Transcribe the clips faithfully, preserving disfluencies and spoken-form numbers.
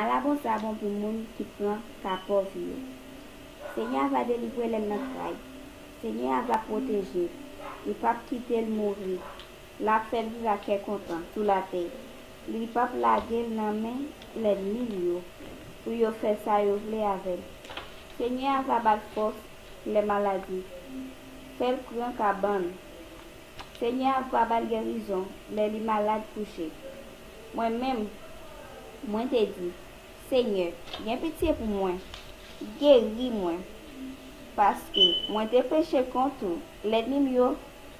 Ala bon sa bon pou moun ki pran ka pòv yo. Senyè a va delivre l nan tray. Senyè a va pwoteje l. Li p ap kite l mouri. L ap fè l viv ak kè kontan sou latè. Li p ap lage l nan men lènmi l yo pou yo fè sa yo vle avè l. Senyè a va ba l fòs lè maladi fè l pran kabann. Senyè a va ba l gerizon lè li malad kouche. Mwen menm, mwen te di, Senyè, gen pitye pou mwen, geri mwen, paske mwen te peche kont ou. Lènmi m yo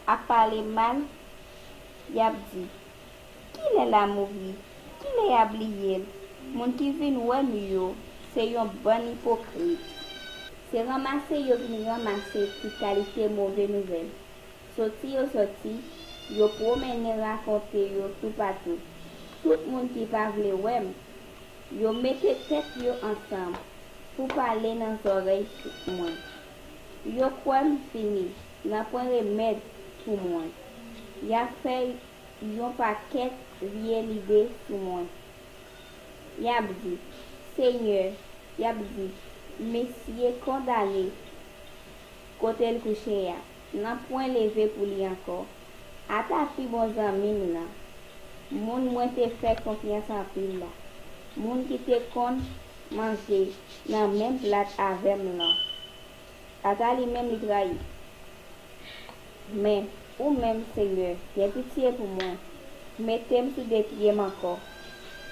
ap pale mal, y ap di, Kilè l a mouri? Kilè y a bliye l? Moun ki vin wè m yo se yon bann ipokrit. Se ranmase yo vin ranmase tout kalite move nouvèl. Soti yo soti, yo pwomennen rakonte yo toupatou. Tout moun ki pa vle wè m, yo mete tèt yo ansanm pou pale nan zòrèy mwen. Yo kwè m fini, nan pwen remèd pou mwen. Y ap fè yon pakèt vye lide sou mwen. Y ap di, Senyè, y ap di, Mesye kondane kote l kouche a, nan pwen leve pou li ankò. Ata pi bon zanmi m nan, moun mwen te fè konfyans anpil la, moun ki te konn manje nan menm plat avè m lan, ata li menm li trayi. Men, ou menm, Senyè, gen pitye pou mwen. Mete m sou de pye m ankò,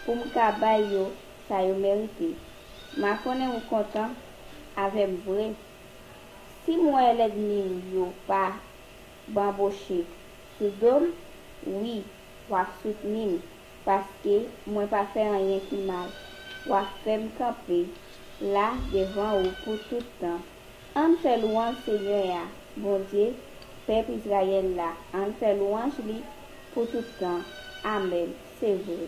pou m ka bay yo sa yo merite. M a konnen ou kontan avè m vre. Si m wè lènmi m yo pa banboche sou do m, wi, w ap soutni m, paske mwen pa fè anyen ki mal. W ap fè m kanpe la devan ou pou tout tan. Ann fè lwanj Senyè a, Bondye pèp Izrayèl la, ann fè lwanj li pou tout tan. Amèn. Se vre.